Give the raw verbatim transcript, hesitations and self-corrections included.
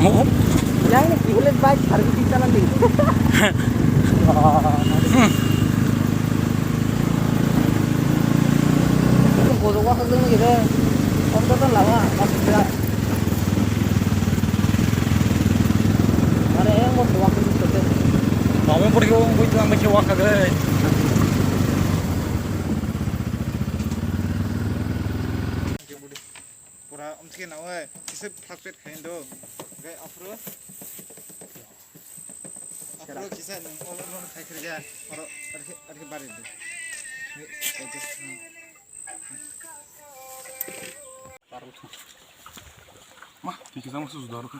Yang ni kibulet bike servicing chana di. Kodo wa khajang ni de. Om to lama masuk ya. Are yang mo wa khajang ni de. Mama pori ko bui tang me wa khajang. Pura omthike nawi kisa fluctuate khai do. Gai afro. Afro kisa nang olo no khai khrya. Oro arke arke bari do. Ma, kisa mo su dor ko.